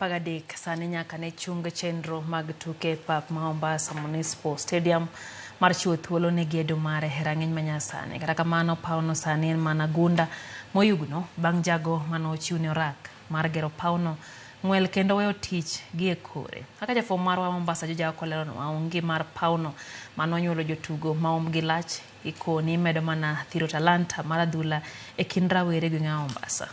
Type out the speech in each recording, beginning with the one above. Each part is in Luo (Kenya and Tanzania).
13 sani nyaka ne chung chenro mag tuke e pap ma Mombasa Municipal Stadium mar chiwo thuolo ne gedo mare e rang'iny manyasani. Kata kamano, pawno sani en mana gunda moyugno bang' jago mane ochiw ne orak mar gero pawno ng'wel kendo weyo tich gi e kore. Kaka jafwambo marwa Mombasa Joja okoleronwa, onge mar pawno manonyuolo jotugo maumgi lach ikoni medo mana thiro talanta mar adhula e kind rawere gwenge ma Mombasa.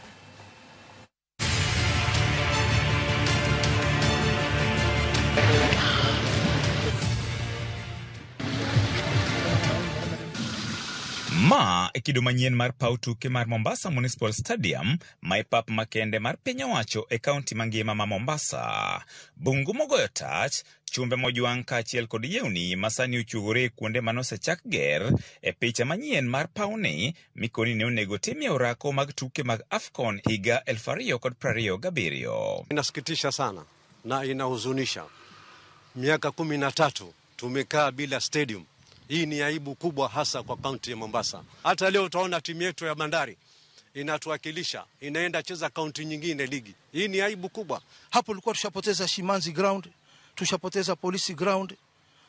Ma e kido manyien mar paw tuke mar Mombasa Municipal Stadium, ma e pap makende mar piny owacho e kaunti mangima ma Mombasa. Bungu mogoyo tach, chumbe mojwang' kaachiel kod yewni masani ochuogore kuonde manosechak ger e picha manyien mar pawni mikoni ne onego timie orako mag tuke mag AFCON higa 2027. Inasikitisha sana na inahuzunisha. Miaka 13 tumekaa bila stadium. Hii ni aibu kubwa hasa kwa kaunti ya Mombasa. Hata leo utaona timu yetu ya Bandari inatuwakilisha, inaenda cheza kaunti nyingine ligi. Hii ni aibu kubwa. Hapo ulikuwa tushapoteza Shimanzi ground, tushapoteza Polisi ground,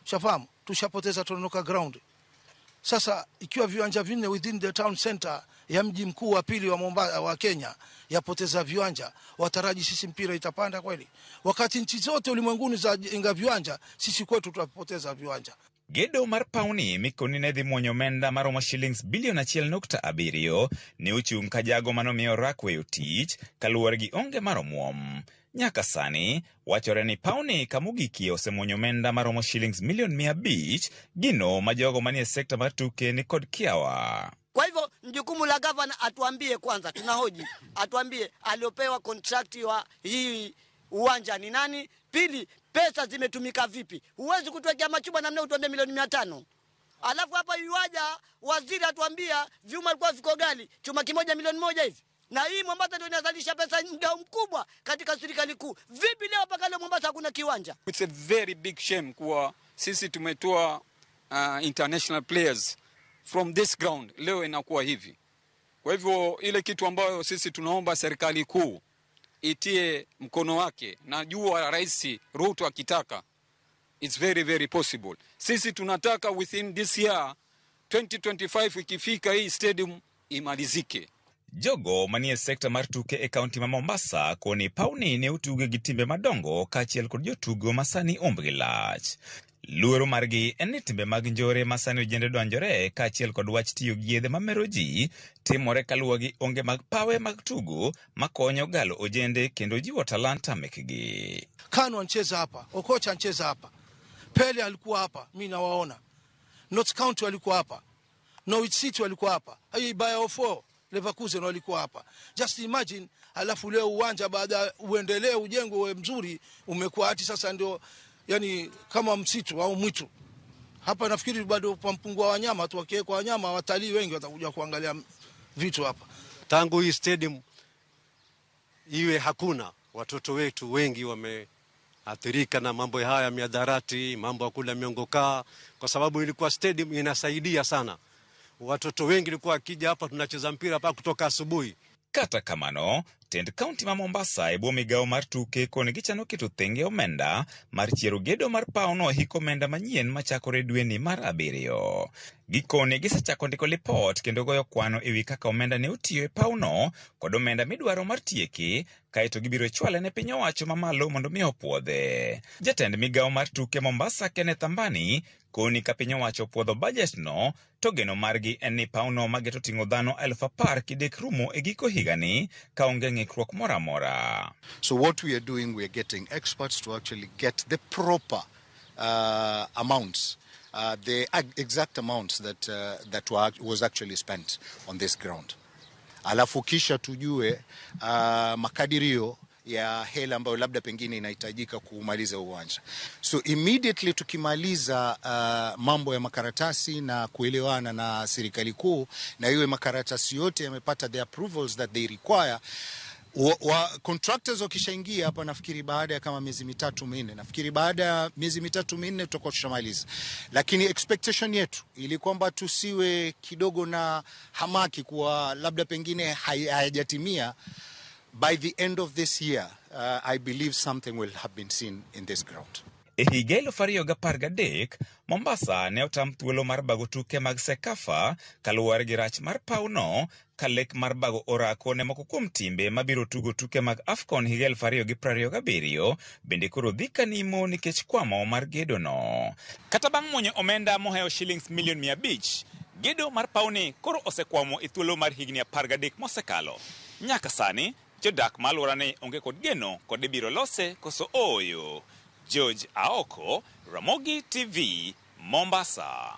ushafahamu, tushapoteza Tononoka ground. Sasa ikiwa viwanja vinne within the town center ya mji mkuu wa pili wa Mombasa wa Kenya yapoteza viwanja, wataraji sisi mpira itapanda kweli? Wakati nchi zote ulimwenguni za jenga viwanja, sisi kwetu tutapoteza viwanja. Gedo mar pawni mikoni ne dhi muonyo omenda maromo shillings bilion 1.7 ne ochung' ka jago manomiyo orak weyo tich kaluwore gi onge mar omuom. Nyaka sani, wachore ni pawni kamogikie osemuonyo omenda maromo shillings milion 500, gino ma jogo manie sekta mar tuke ni kod kiawa. Kwa hivyo jukumu la gavana atuambie kwanza, tunahoji, atuambie aliopewa contract wa hii uwanja ni nani? Pili, pesa zimetumika vipi? Huwezi kutuwekea machuma namna utuambie milioni 500. Alafu hapa yuaja waziri atuambia vyuma vilikuwa viko ghali, chuma kimoja milioni 1 hivi. Na hii Mombasa ndio inazalisha pesa mgao mkubwa katika serikali kuu. Vipi leo mpaka leo Mombasa hakuna kiwanja? It's a very big shame kuwa sisi tumetoa international players from this ground, leo inakuwa hivi. Kwa hivyo ile kitu ambayo sisi tunaomba serikali kuu itie mkono wake, najua Rais Ruto akitaka, it's very very possible. Sisi tunataka within this year 2025 ikifika hii stadium imalizike. Jogo manie sekta mar tuke e kaunti ma Mombasa koni pawni ne otuge gi timbe madongo kaachiel kod jotugo masani umbgi lach. Luoro margi en ni timbe mag njore masani ojende donjore kaachiel kod wach tiyo gi yedhe mamero ji timore kaluwore gi onge mag pawe mag tugo makonyo galo ojende kendo jiwo talanta mekgi. Kanu ancheza hapa, Okocha ancheza hapa, Pele alikuwa hapa, mi nawaona. North County walikuwa hapa, Norwich City walikuwa hapa, hii Bayer 04 Leverkusen walikuwa hapa. Just imagine, alafu leo uwanja baada uendelee ujengwe uwe mzuri umekuwa hati sasa ndio yani kama msitu au mwitu. Hapa nafikiri bado kwa mpungua wanyama tu, wakiwekwa wanyama watalii wengi watakuja kuangalia vitu hapa. Tangu hii stadium iwe hakuna, watoto wetu wengi wameathirika na mambo haya ya mihadarati, mambo ya kula miongokaa, kwa sababu ilikuwa stadium inasaidia sana. Watoto wengi walikuwa wakija hapa, tunacheza mpira hapa kutoka asubuhi. Kata kamano, tend kaunti ma Mombasa e bwo migawo mar tuke koni gichano keto thenge omenda mar chiero gedo mar pawno hik omenda manyien machakore dweni mar 7. Gikone gisechako ndiko lipot kendo goyo kwano ewi kaka omenda ne otiyo e pawno kod omenda midwaro mar tieke, kaeto gibiro chwale ne piny owacho mamalo mondo mi opuodhe. Jatend migawo mar tuke Mombasa Kenneth Ambani koni ka piny owacho opuodho bajet no, to geno margi en ni pawno mageto ting'o dhano 10,000 kidek rumo e giko higani kaonge ng'ikruok moro amora. So what we are doing, we are getting experts to actually get the proper amounts, the exact amounts that was actually spent on this ground. Alafu kisha tujue makadirio ya hela ambayo labda pengine inahitajika kumaliza uwanja. So immediately tukimaliza mambo ya makaratasi na kuelewana na serikali kuu, na iwe makaratasi yote yamepata the approvals that they require, contractors wakishaingia hapa, nafikiri baada ya kama miezi 3-4, nafikiri baada ya miezi 3-4 tutakuwa tushamaliza. Lakini expectation yetu ili kwamba tusiwe kidogo na hamaki kuwa labda pengine hayajatimia, By the end of this year, I believe something will have been seen in this ground. E higa 2013, Mombasa ne otam thuolo mar bago tuke mag CECAFA kaluwore gi rach mar pawno, ka lek mar bago orako ne moko kuom timbe mabiro tugo tuke mag AFCON higa 2027 bende koro dhi ka nimo nikech kwamo mar gedono. Kata bang' muonyo omenda mohewo shillings milion 500, gedo mar pawni koro osekwamo e thuolo mar higni 13 mosekalo. Nyaka sani, jodak ma alworani onge kod geno kod ibiro lose koso ooyo. George Aoko, Ramogi TV, Mombasa.